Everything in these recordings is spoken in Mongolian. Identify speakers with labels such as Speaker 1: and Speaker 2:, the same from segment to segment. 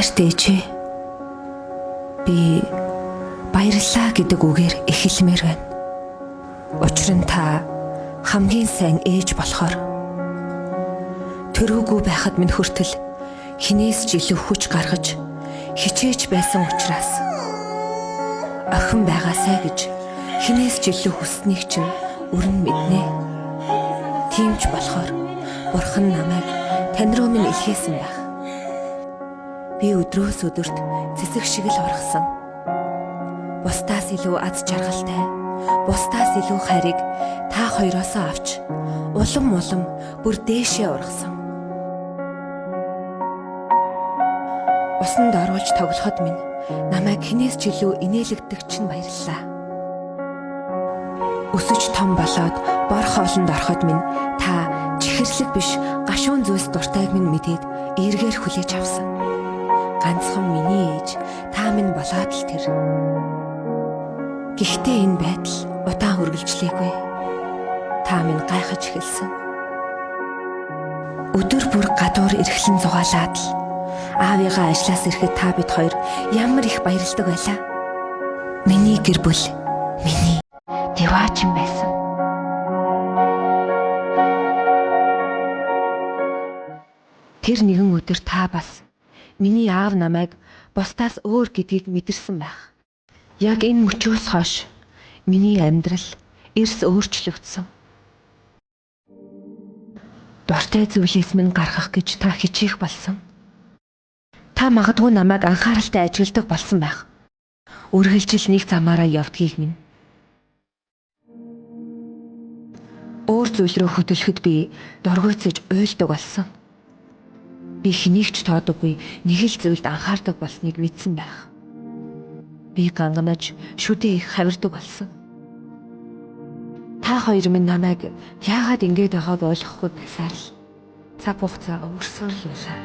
Speaker 1: Хайртай ээжээ. Би баярлалаа гэдэг үгээр эхэлмээр байна. Учир нь та хамгийн сайн ээж болохоор төрөөгүй байхад минь хүртэл хинээс ч илүү хүч гаргаж хичээж байсан учраас охин байгаасай гэж хинээс ч илүү хүсснийг чинь өрн мэднэ. Тийм ч болохоор бурхан намайг тань руу минь илгээсэн байх. Би өдрөөс өдөрт цэцэг шиг л ургасан. Бусдаас илүү аз жаргалтай, бусдаас илүү хайрыг та хоёроосоо авч улам улам бүр дээшээ ургасан. Усанд оруулж тоглоход минь намайг хинээс ч илүү инээлэгдэг чинь баярлалаа. Өсөж том болоод бор хоолнд ороход минь та чихэрлэг биш гашуун зүйлс дуртайг минь мэдээд эргээр хүлээж авсан. Ганцхан миний ээж та минь болоод л тэр. Гэхдээ энэ байдал удаан үргэлжлээгүй. Та минь гайхаж эхэлсэн. Өдөр бүр гадуур эрхлэн зугаалаад л аавыгаа ажлаас ирэхэд та бид хоёр ямар их баярлдаг байлаа. Миний гэр бүл миний диваачин байсан. Тэр нэгэн өдөр та бас миний аав намайг бусдаас өөр гэдгийг мэдэрсэн байх. Яг энэ мөчөөс хойш миний амьдрал эрс өөрчлөгдсөн. Дуртай зүйлээс минь гаргах гэж та хичээх болсон. Та магадгүй намайг анхааралтай ажигладаг болсон байх. Үргэлжил нэг замаараа явдгийг минь. Өөр зүйл рүү хөдөлөхөд би дургуйцаж уйлдаг болсон. Би хэнийг ч тоодоггүй нэг л зүйлд анхаардаг болсныг мэдсэн байх. Би ганганаж шүдээ их хавирдаг болсон. Та хоёр минь намайг яагаад ингэж байгааг ойлгохгүй байсаар л цаг хугацаа өнгөрсөн л байлаа.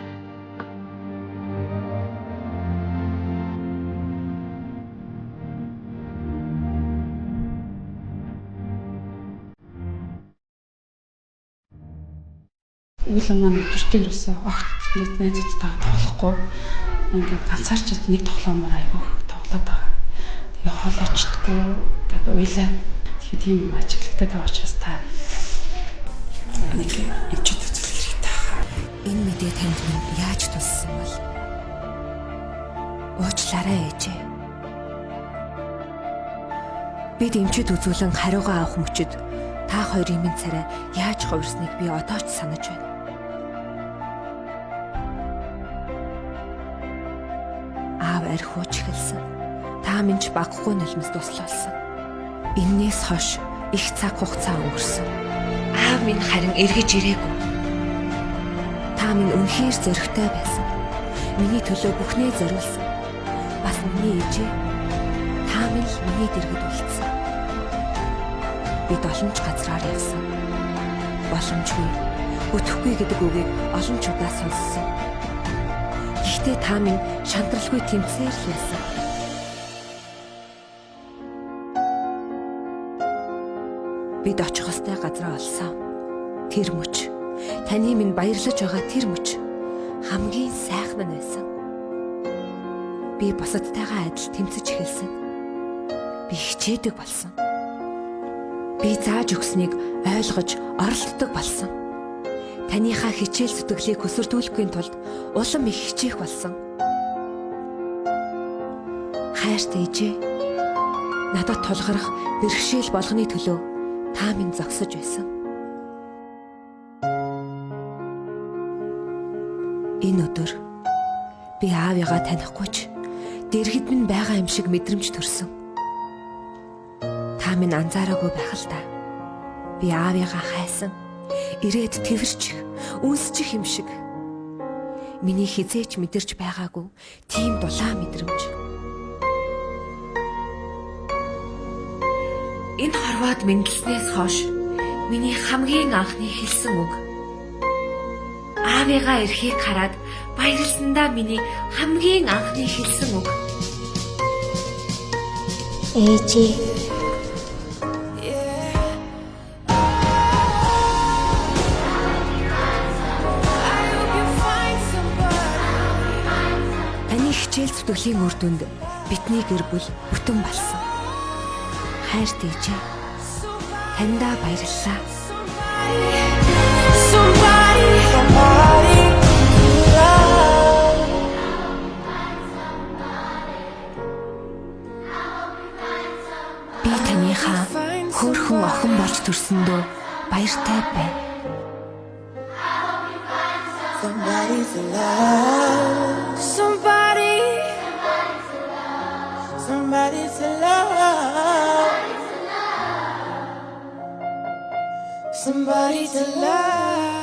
Speaker 2: Үйл маань өдөртөө ерөөсөө огт нэг найзуудтайгаа тоглохгүй. Ингээд ганцаарчд нэг тоглоомоор айгүйх тоглоод байгаа. Тэгээ хоол очтгүй ингээд уйлаа. Тэгэхээр тийм ажиглагтай байгаа учраас та нэг эмчит үзүүлэх хэрэгтэй байна.
Speaker 1: Энэ мэдээ танд минь яаж туссан бол? Уучлаарай ээжээ. Бид эмчит үзүүлэн хариугаа авах мөчид та хоёрын минь царай яаж хувирсныг би одоо ч санаж байна. Аав архи ууж эхэлсэн. Та минь ч баггүй нулимс туслуулсан. Эннээс хойш их цаг хугацаа өнгөрсөн. Аав минь харин эргэж ирээгүй. Та минь үнэхээр зоригтой байсан. Миний төлөө бүхнээ зориулсан. Бас миний ээжээ. Та минь л миний дэргэд үлдсэн. Бид олон ч газраар явсан. Боломжгүй, бүтэхгүй гэдэг үгийг олон ч удаа сонссон. Гэхдээ та минь шантралгүй тэмцээр л байсан. Бид очих ёстой газраа олсон. Тэр мөч таны минь баярлаж байгаа тэр мөч хамгийн сайхан нь байсан. Би бусадтайгаа адил тэмцэж эхэлсэн. Би хичээдэг болсон. Би зааж өгснийг ойлгож оролддог болсон. Таныхаа хичээл зүтгэлийг хөсөрдүүлэхгүй тулд улам их хичээх болсон. Хайртай ээжээ. Надад тулгарх бэрхшээл болгоны төлөө та минь зогсож байсан. Энэ өдөр би аавыгаа танихгүй ч дэргэд минь байгаа юм шиг мэдрэмж төрсөн. Та минь анзаараагүй байх л та. Би аавыгаа хайсан. Ирээд тэрчих, үнсчих юм шиг. Миний хизээч мэдэрч байгаагүй тийм дулаан мэдрэмж. Энэ хорвоод мэндэлснээс хойш миний хамгийн анхны хэлсэн үг. Аавыгаа эрхийг хараад баярлсандаа миний хамгийн анхны хэлсэн үг.
Speaker 3: Ээжээ.
Speaker 1: Таны Өрсөлдөлийн үр дүнд бидний гэр бүл бүтэн болсон. Хайрт ээжээ. Таньдаа баярлалаа.
Speaker 3: Somebody, somebody to love.
Speaker 1: Би таныхаа хөөрхөн охин болж төрсөндөө баяртай байна.
Speaker 3: Somebody to love. Somebody. Somebody to love. Somebody to love.